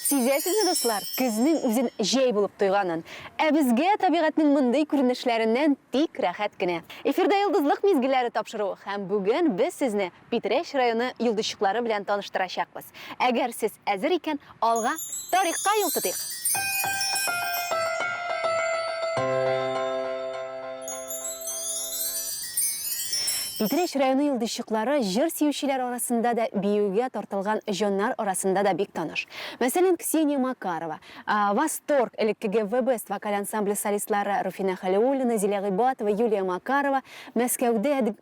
Сизәсезме, дуслар, көзнең үзен җәй булып тойганын? Ә безгә табигатьнең мондый күренешләреннән тик рәхәт кенә. Эфирда Йолдызлык мизгелләре тапшыруы һәм бүген без сезне Питрәч районы йолдызчыклары белән таныштырачакбыз. Әгәр сез әзер икән, алга, тарихка юл тотыйк! Питрәч районы йолдызчыклары җыр сөючеләр арасында да, биюгә тартылган җаннар арасында да бик таныш. Мәсәлән, Ксения Макарова, Восторг элеккеге V-Best вокаль ансамбле солистлары Руфинә Хәлиуллина, Зилә Гыйбатова, Юлия Макарова Мәскәүдә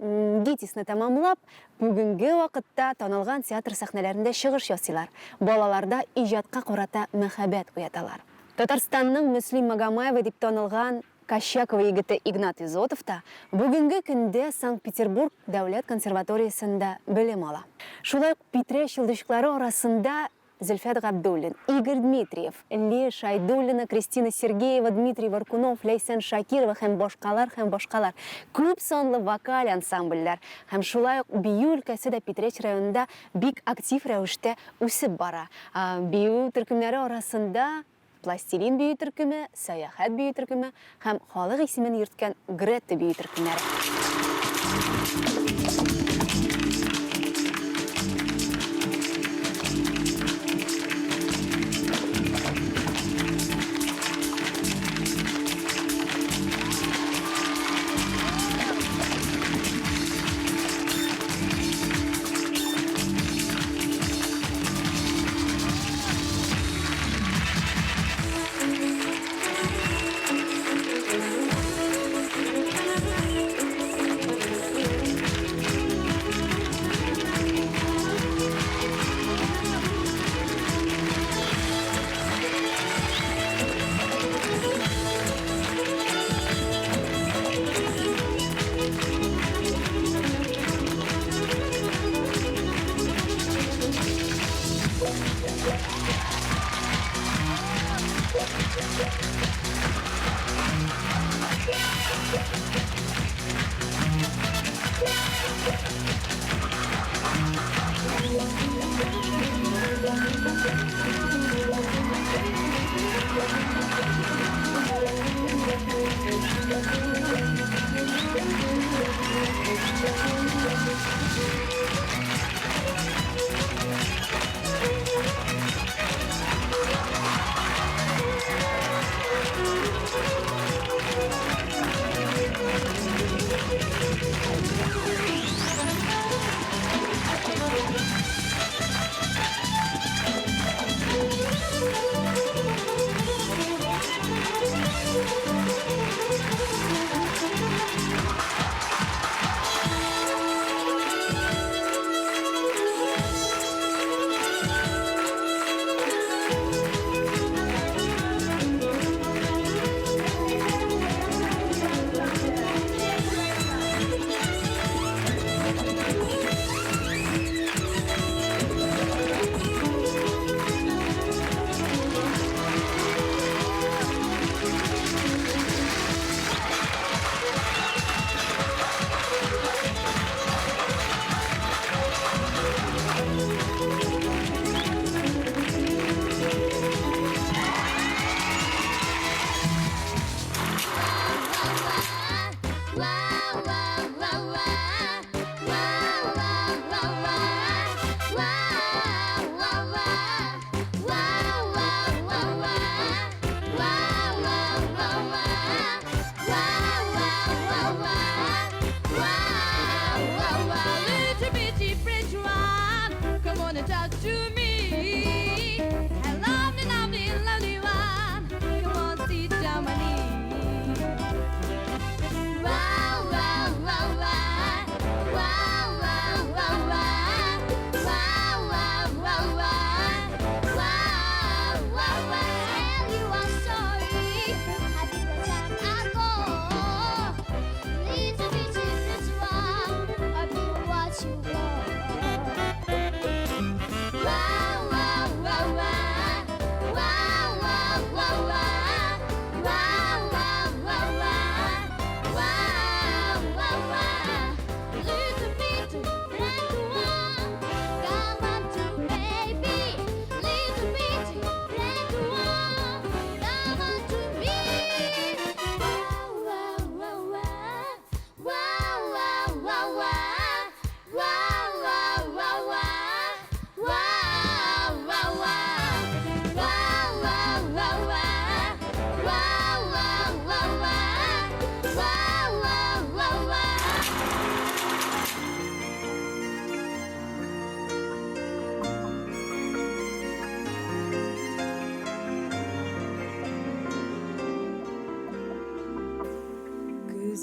ГИТИСны тәмамлап, бүгенге вакытта танылган театр сәхнәләрендә чыгыш ясыйлар, балаларда иҗатка карата мәхәббәт уяталар. Татарстанның Мөслим Магомаева дип танылган Кощаково егете Игнат Изотов та бүгенге көндә Санкт-Петербург дәүләт консерваториясендә белем ала. Шулай ук Питрәч йолдызчыклары арасында Зөлфәт Габдуллин, Игорь Дмитриев, Лия Шайдуллина, Кристина Сергеева, Дмитрий Варкунов, Ләйсән Шакирова һәм башкалар һәм башкалар күп санлы вокаль ансамбльләр һәм шулай ук бию өлкәсе дә Питрәч районында бик актив рәвештә үсеп бара. Бию төркемнәре арасында Пластилин бию төркеме, Сәяхәт бию төркеме һәм халык исемен йөрткән Гретта бию төркемнәре.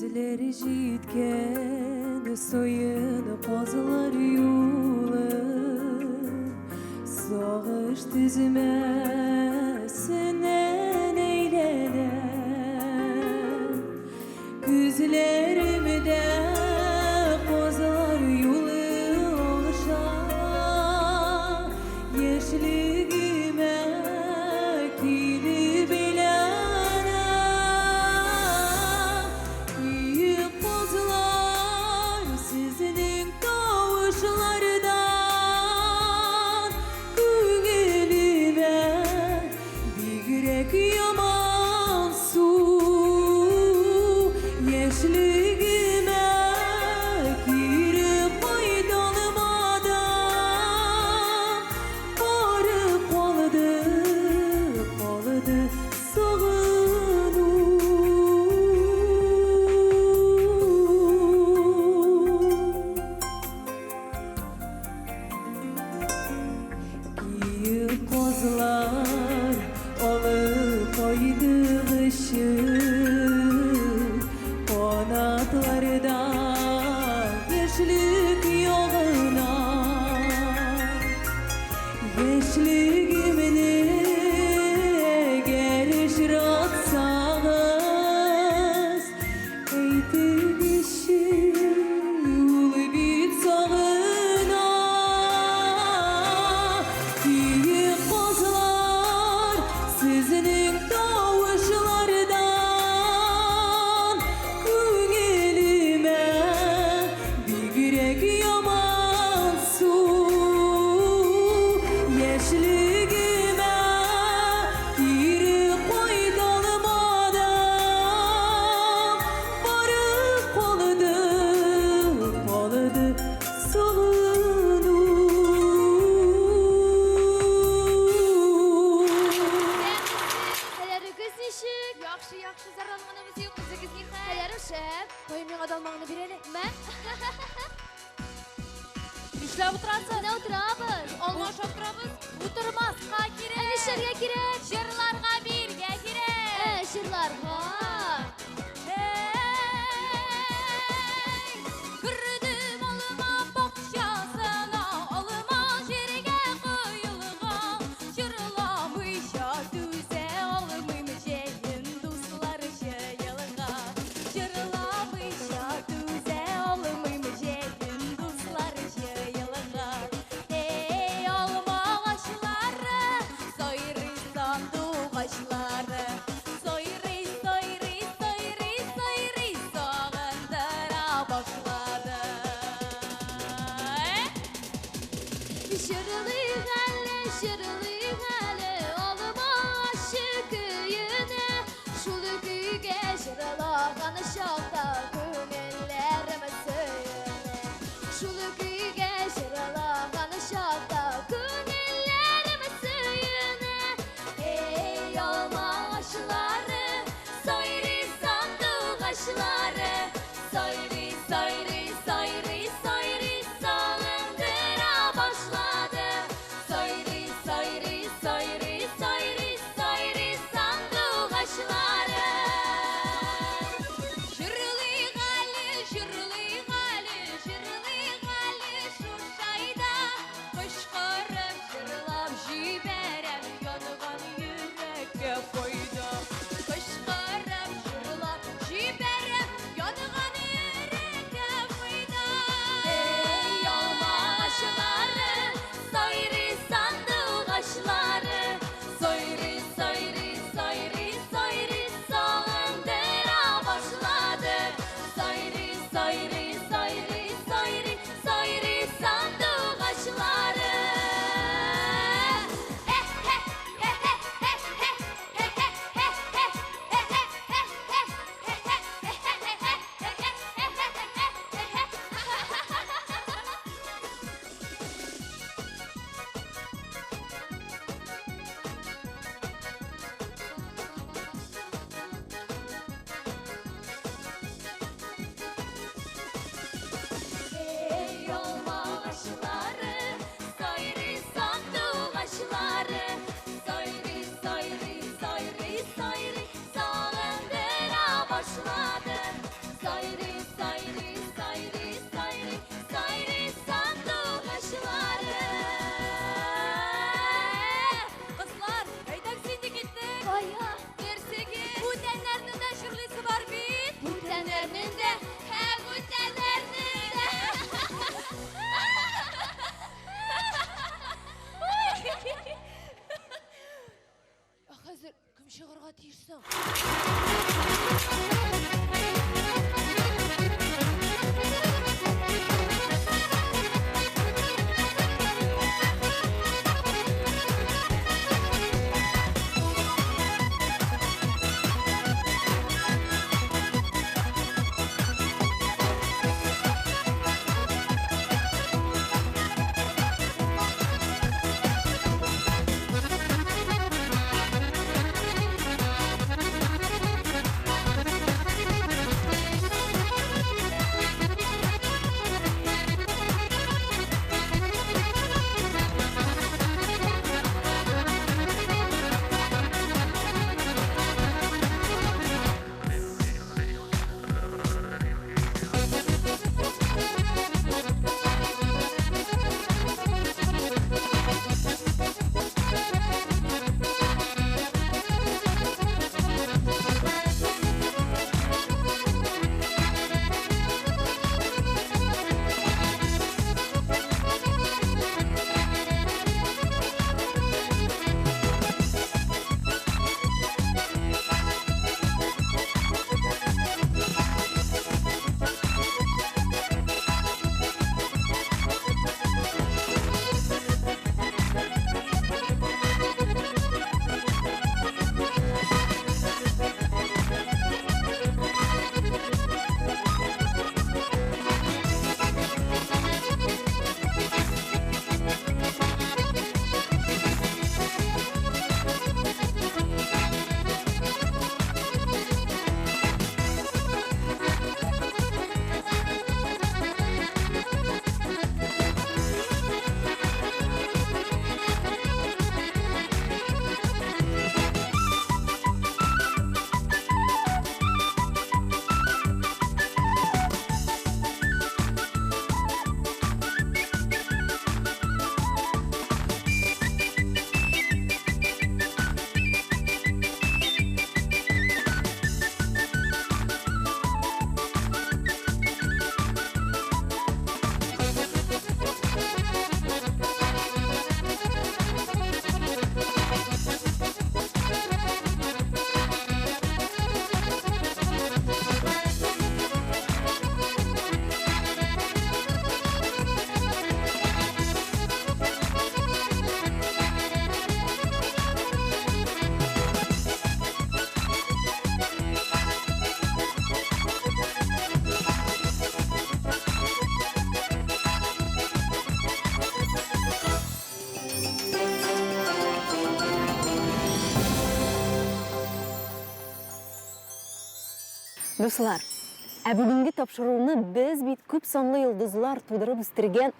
Көзләр җиткән саен казлар юлы сагыш тезмәсеннән әйләнә. Күзләремдә казлар юлы аша яшьлегемә килеп әйләнә. Киек казлар сезнең тавышлардан күңелемә бигрәк ямансу. Яшьлегемә кире кайталмадым, бары калды, калды сагыну. Киек казлар алып кайдыгычы канатларда яшьлек ягына. Яшьлегемне әгәр очратсагыз, әйтегезче, ул бит сагына. Киек казлар сезнең тавышлардан күңелемә бигрәк ямансу. Яшьлегемә кире кайталмадым, бары калды, калды сагыну. Хәлләрегез ничек? Яхшы, яхшы, зарланганыбыз юк, үзегез ни хәл? Хәлләрем шәп. Кая миңа да алмаңны бир әле. Мә? Нишләп утырасыз? Менә утырабыз. Алма ашап торабыз. Утырмаска кирәк. Ә нишләргә кирәк? Җырларга биргә кирәк. Ә, җырларга. Эй, кердем алма бакчасына, алма җиргә коелган. Җырламыйча түзә алмыйм, җәен дуслар җыелган. Җырламыйча түзә алмыйм, җәен дуслар җыелган. Эй, алма агачлары, сайрый сандугачлары. Сайрый, сайрый, сайрый, сайрый, сагындыра башлады. Җырлыйк әле, җырлыйк әле, алма ачы көенә. Шул көйгә җырлаган чакта күңелләрем сөенә. Шул көйгә җырлаган чакта күңелләрем сөенә. Эй, алма агачлары, сайрый сандугачлары. Сайрый, сайрый, сайрый, сайрый, сагындыра башлады. Сайрый, сайрый, сайрый. Дуслар, ә бүгенге тапшыруны без бит күп санлы йолдызлар тудырып үстергән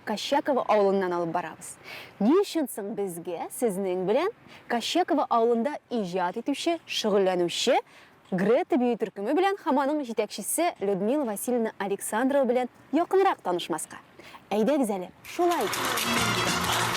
Кощаково авылыннан алып барабыз. Ни өчен соң безгә сезнең белән Кощаково авылында иҗат итүче, шөгыльләнүче Грета бию төркеме белән һәм аның җитәкчесе Людмила Васильевна Александрова белән якынрак танышмаска? Әйдәгез әле, шулай итик.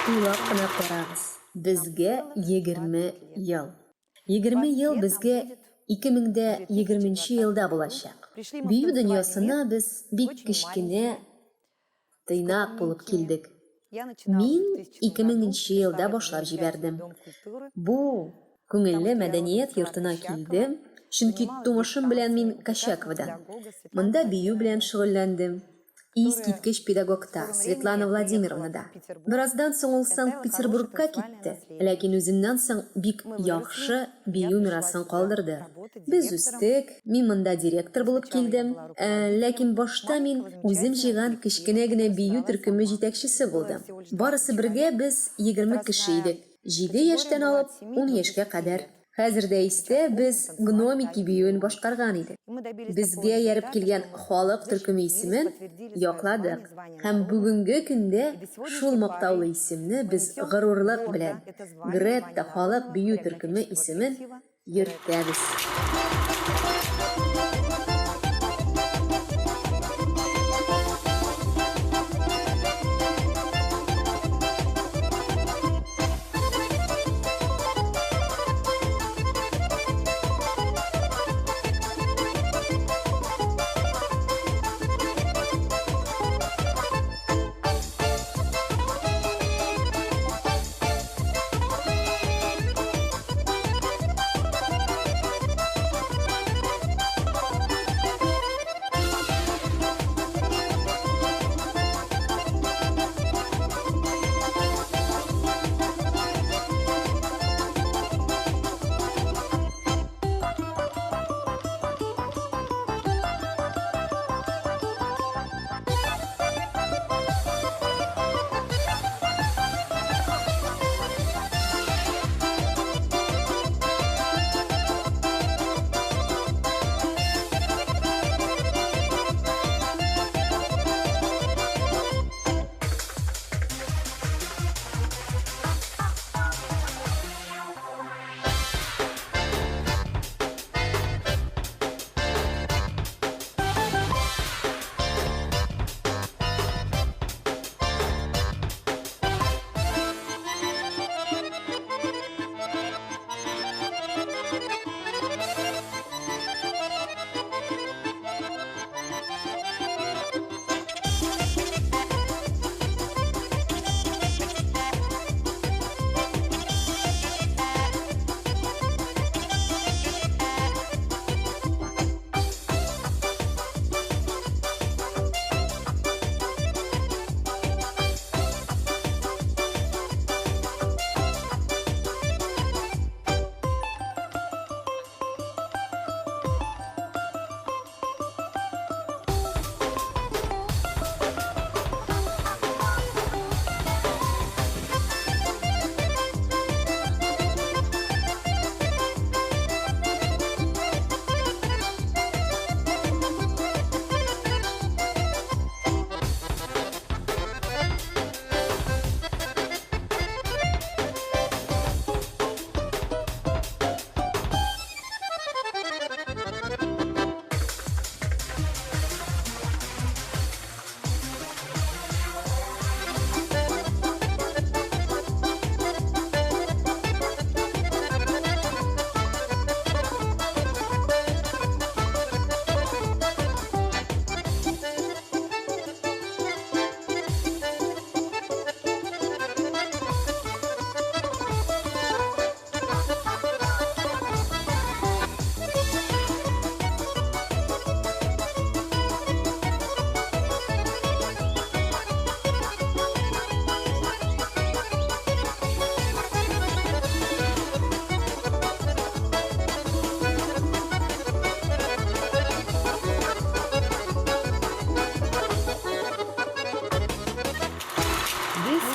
Уйлап кына карагыз, безгә 20 ел. 20 ел безгә 2020 нче елда булачак. Бию дөньясына без бик кечкенә, тыйнак булып килдек. Мин 2000 нче елда башлап җибәрдем. Бу күңелле мәдәният йортына килдем, чөнки тумышым белән мин Кощаководан. Монда бию белән шөгыльләндем. Искиткеч педагогта, Светлана Владимировнада. Бераздан соң ул Санкт-Петербургка китте, ләкин үзеннән соң бик яхшы бию мирасын калдырды. Без үстек, мин монда директор булып килдем, ләкин башта мин үзем җыйган кечкенә генә бию төркеме җитәкчесе булдым. Барысы бергә без 20 кеше идек, җиде яшьтән алып ун яшькә кадәр. Хәзер дә истә, без Гномики биюен башкарган идек. Безгә ияреп килгән халык төркеме исемен якладык һәм бүгенге көндә шул мактаулы исемне без горурлык белән Гретта халык бию төркеме исемен йөртәбез.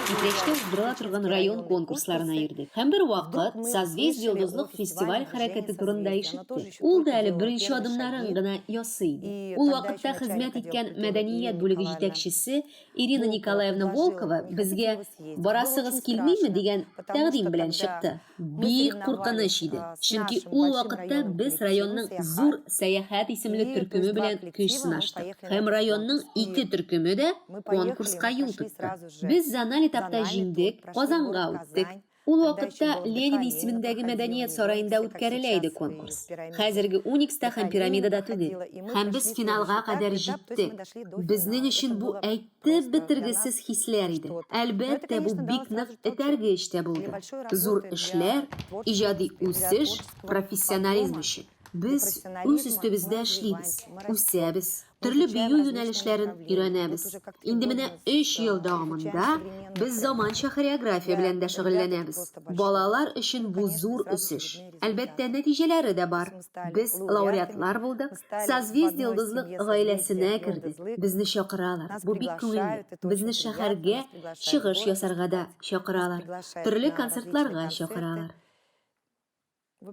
Питрәчтә уздырыла торган район конкурсларына йөрдек. Һәм бервакыт Созвездие йолдызлык фестиваль хәрәкәте турында ишеттек. Ул да әле беренче адымнарын гына ясый иде. Ул вакытта хезмәт иткән мәдәният бүлеге җитәкчесе Ирина Николаевна Волкова безгә, Барасыгыз килмиме, дигән тәкъдим белән чыкты. Бик куркыныч иде, чөнки ул вакытта без районның Зур сәяхәт исемле төркеме белән көч сынаштык һәм районның ике төркеме дә конкурска юл тотты. Без зональ этапта җиңдек, Казанга үттек. Ул вакытта Ленин исемендәге мәдәният сараенда үткәрелә иде конкурс. Хәзерге Уникста һәм Пирамидада түгел. Һәм без финалга кадәр җиттек. Безнең өчен бу әйтеп бетергесез хисләр иде. Әлбәттә, бу бик нык этәргеч тә булды. Зур эшләр, иҗади үсеш, профессионализм өчен. Без үз өстебездә эшлибез, үсәбез, төрле бию юнәлешләрен өйрәнәбез. Инде менә өч ел дәвамында без заманча хореография белән дә шөгыльләнәбез. Балалар өчен бу зур үсеш. Әлбәттә, нәтиҗәләре дә бар. Без лауреатлар булдык, Созвездие-Йолдызлык гаиләсенә кердек. Безне чакыралар, бу бик күңелле. Безне шәһәргә чыгыш ясарга да чакыралар, төрле концертларга чакыралар.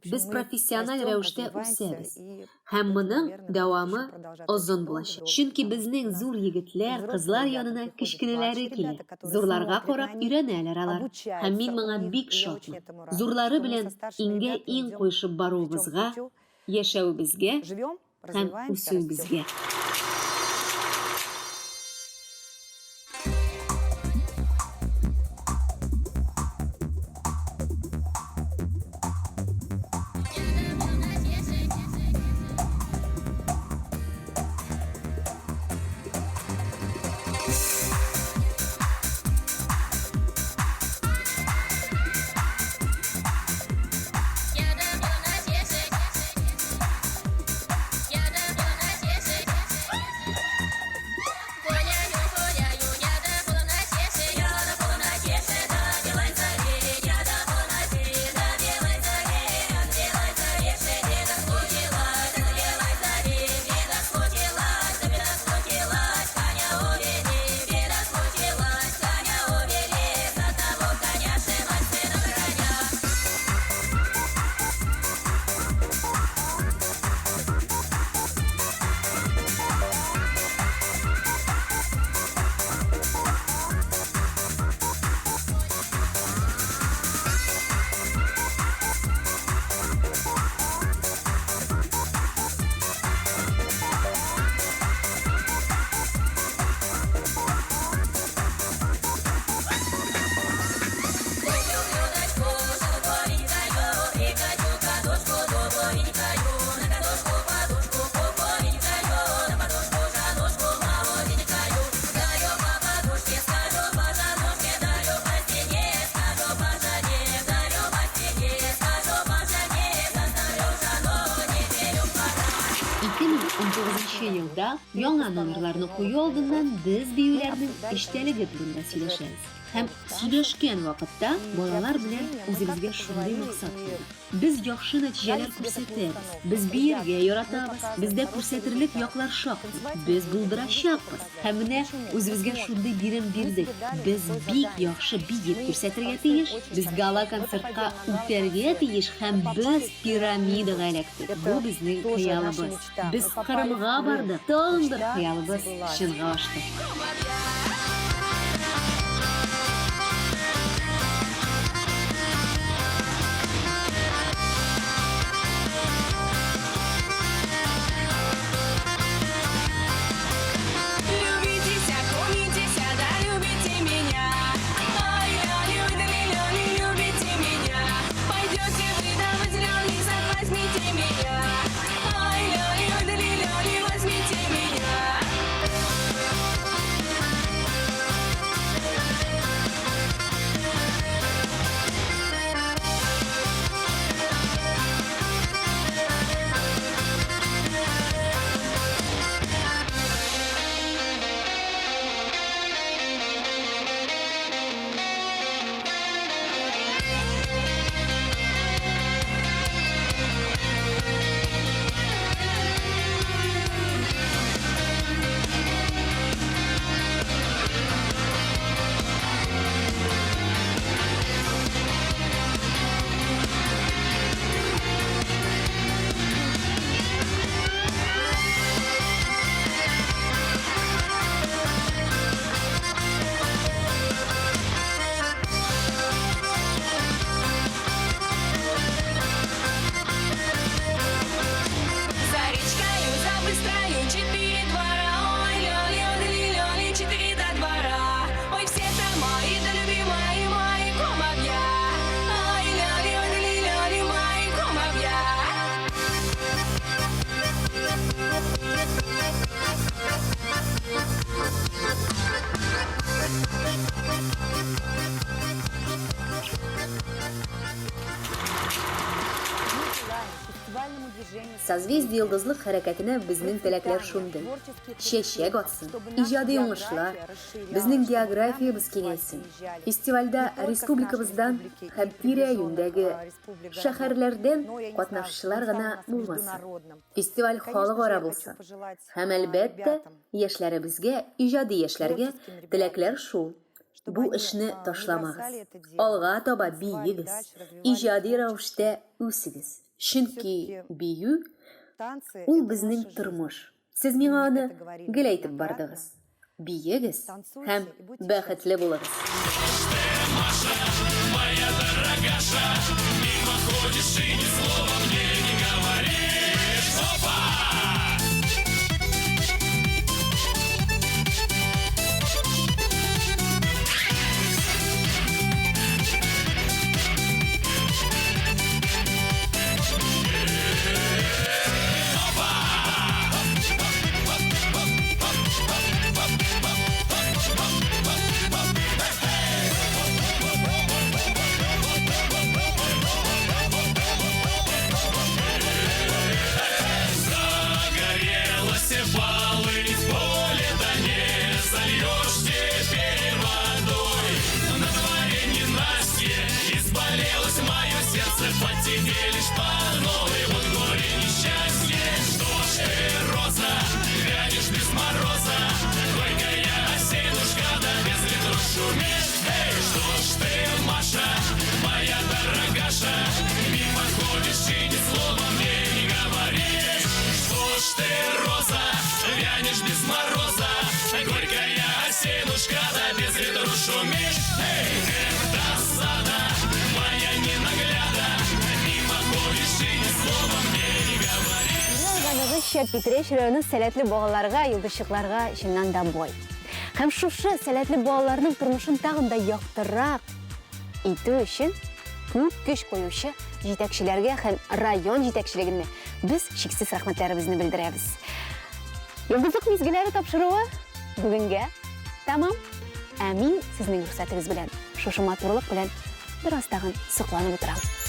Без профессиональ рәвештә үсәбез. Һәм моның дәвамы озын булачак. Чөнки безнең зур егетләр, кызлар янына кечкенәләре килә. Зурларга карап өйрәнәләр алар. Һәм мин моңа бик шатмын. Зурлары белән иңгә-иң куешып баруыбызга, яшәвебезгә һәм үсүебезгә. Елда яңа номерларны кую алдыннан без биюләрнең эчтәлеге турында сөйләшәбез. Һәм сөйләшкән вакытта балалар белән үзебезгә шундый максат куйдык. Без яхшы нәтиҗәләр күрсәтәбез. Без биергә яратабыз. Бездә күрсәтерлек яклар шактый. Без булдырачакбыз. Һәм менә үзебезгә шундый бирем бирдек. Без бик яхшы биеп күрсәтергә тиеш. Без гала-концертка үтәргә тиеш һәм без пирамидага эләктек. Бу безнең хыялыбыз. Без Кырымга бардык. Тагын бер хыялыбыз чынга ашты. Созвездие-Йолдызлык хәрәкәтенә безнең теләкләр шундый, чәчәк атсын, иҗади уңышлар, безнең географиябез киңәйсен. Фестивальдә республикабыздан һәм тирә-юньдәге шәһәрләрдән катнашучылар гына булмасын. Фестиваль халыкара булсын. Һәм, әлбәттә, яшьләребезгә, иҗади яшьләргә теләкләр шул, бу эшне ташламагыз, алга таба биегез, иҗади рәвештә үсегез. Чөнки бию, ул безнең тормыш. Сез миңа аны гел әйтеп бардыгыз. Биегез һәм бәхетле булыгыз! Уйлаганыгызча, Питрәч районы сәләтле балаларга, йолдызчыкларга чыннан да бай. Һәм шушы сәләтле балаларның тормышын тагын да яктырак итү өчен күп көч куючы җитәкчеләргә һәм район җитәкчелегенә без чиксез рәхмәтләребезне белдерәбез. Йолдызлык мизгелләре тапшыруы бүгенгә тәмам. Ә мин сезнең рөхсәтегез белән шушы матурлык белән бераз тагын сокланып утырам.